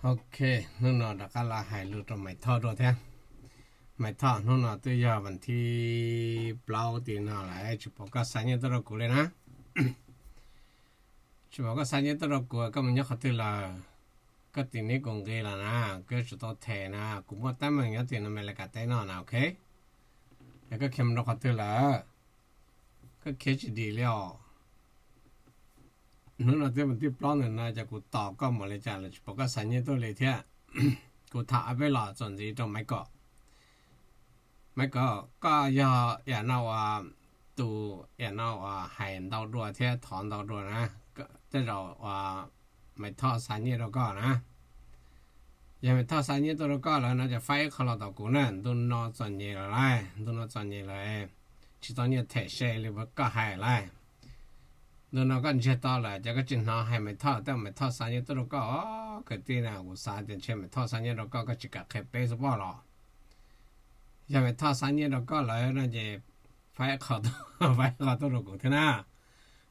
Ok, hnub no rov qab los hais lus rau Maiv Thoj dua thiab. Maiv Thoj, hnub no twb yog vas thib plaub tim no lawm tsis pom koj xa nyiaj tuaj rau kuv li na. Tsis pom koj xa nyiaj tuaj rau kuv, koj mus nyob qhov twg lawm? Koj tim neb kuv nqi los na, koj yuav tsum tau them na, kuv muaj teeb meem nyob tim no Amelikas teb no na, ok. Es koj khiav mus rau qhov twg lawm? Koj khiav tsis dim li os. Hnub no twb vas thib plaub ntawm no ces kuv tos koj mus li cas los tsis pom koj xa nyiaj tuaj li thiab. Kuv tham ob peb los txuas ntxiv rau Maiv Kom. Maiv Kom, koj yog yam no uas tus yam no uas hais ntau dua thiab thov ntau dua na, tej zaum uas Maiv Thoj xa nyiaj rau koj na. Yog Maiv Thoj xa nyiaj tuaj rau koj lawm no ces faib ib qho los tom kuv na, ntu no txom nyem lawm lauj, ntu no txom nyem lawm, tsis tau nyiaj them se li koj hais lauj. Ntu no koj ntsiag to lawm ces koj tsis hnov hais Maiv Thoj, tej Maiv Thoj xa nyiaj tuaj rau koj os kwv tij na, kuv xav tias ntshe Maiv Thoj xa nyiaj rau koj, koj tsis kam qhia peb xwb pob los. Yog Maiv Thoj xa nyiaj rau koj lawm no ces faib qho, faib qho tuaj rau kuv thiab na,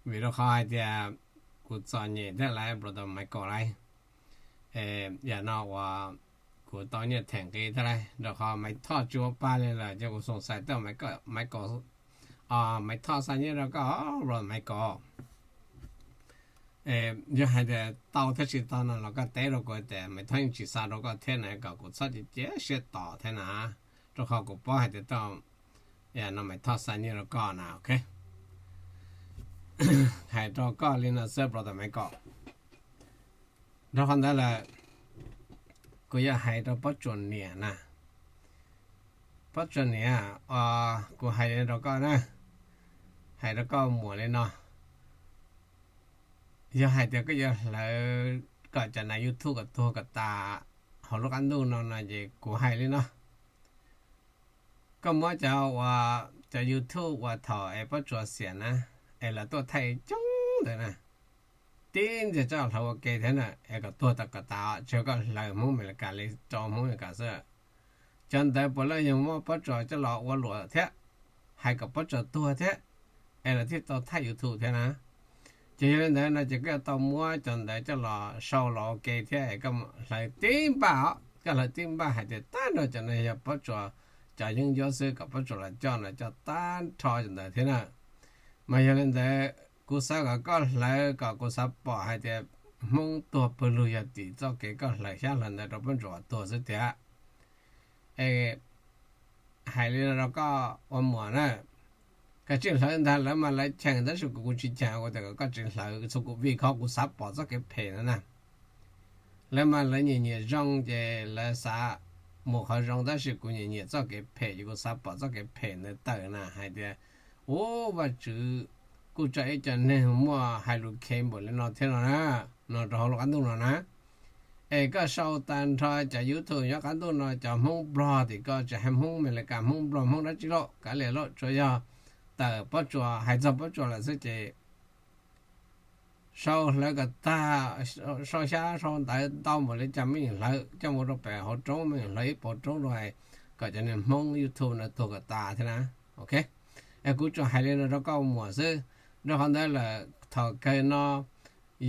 vim rau qhov hais tias kuv txom nyem thiab lauj, brother Maiv Kom lauj. Yam no uas kuv tau nyiaj them nqi thiab lauj, rau qhov Maiv Thoj tsis ua pa li lawm ces kuv xoom xais tej Maiv Kom, Maiv Thoj xa nyiaj rau koj, brother Maiv Kom. Yog hais tias tau thiab tsis tau no los koj teb rau kuv tias Maiv Thoj yeej tsis xa rau koj thiab na, kom kuv txhob cia siab tos thiab na, rau qhov kuv paub hais tias tau, yam no Maiv Thoj xa nyiaj rau koj na, ok. Hais rau koj li no xwb, brother Maiv Kom. Rau qhov ntawd lawm, kuv yuav hais rau Pob Tsuas niam na. Pob Tsuas niam, kuv hais li rau koj na, hais rau koj muam li no, yog hais tias koj yuav hlawv kom cov nas YouTube kom tuag kom tas hauv lub qab ntuj no no ces kuv hais li no, koj muab cov uas cov YouTube uas thaum es Pob Tsuas xiam na, es lawv tuaj thaij coob ntawd na, tib ntsiag coj hlawv ua ke thiab na, es kom tuag kom tas, tsis yog koj hlawv Hmoob Amelikas li rau Hmoob Amelikas xwb. Cov ntawd puav leej yog muab Pob Tsuas coj los ua luam thiab, hais kom Pob Tsuas tuag thiab, es lawv thiaj tau thaij YouTube thiab na. Ces yog li ntawd no ces koj yuav tau muab cov ntawd coj los sau los ua ke thiab es koj hlawv tib npaj os, koj hlawv tib npaj hais tias tag nrho cov no yog Pob Tsuas cov yeeb ncuab xwb, kom Pob Tsuas los coj no coj tag nrho cov ntawd thiab na. Mas yog li ntawd, kuv xav kom koj hlawv kom kuv xav pom hais tias Hmoob tuag pawg lug yog tim txoj kev koj hlawv xyab hlawv ntawv rau Pob Tsuas tuag xwb tiag. Es hais li no rau koj ua muam na, koj tsis hlawv ntag, lawv mas lawv cheem tab sis kuv, kuv tsis cheem, kuv tias kom koj tsis hlawv, txhua kuv vim qhov kuv xav pom txoj kev phem no na. Lawv mas lawv nyiam nyiam zoo ces lawv xav mus qhov zoo tab sis kuv nyiam nyiam txoj kev phem ces kuv xav pom txoj kev phem ntawd tawm na, hais tias, ub, Vajtswv kuj tso ib co neeg muaj hais lus kheev npaum li no thiab no na, no rau hauv lub qab ntuj no na. Es koj sau tag nrho cov YouTube nyob qab ntuj no, cov Hmoob Nplog tim ko, tsis hais Hmoob Amelikas, Hmoob Nplog, Hmoob dab tsi lauj, kav liam lauj, tsuas yog tawm Pob Tsuas, hais txog Pob Tsuas lawm xwb ces sau hlawv kom tag, sau xyab sau ntawv ntau npaum li cas me nyuam hlawv coj mus rau pem hauv roob, me nyuam hlawv ib puas roob rau, kom cov niag Hmoob YouTube no tuag kom tas thiab na. Ok, es kuv tsuas hais li no rau koj muam xwb. Rau qhov ntawd lawm thaum kawg no,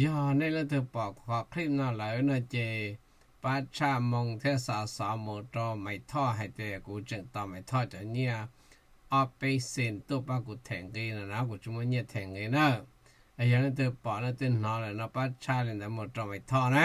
yog nej leej twg pom qhov clip no lawm no ces pab tshaj moo thiab xa xov mus rau Maiv Thoj hais tias kuv tseem tos Maiv Thoj cov nyiaj ob peb xees tuaj pab kuv them nqi no na, kuv tsis muaj nyiaj them nqi na. Yog leej twg pom leej twg hnov lawm no pab tshaj li ntawd mus rau Maiv Thoj na.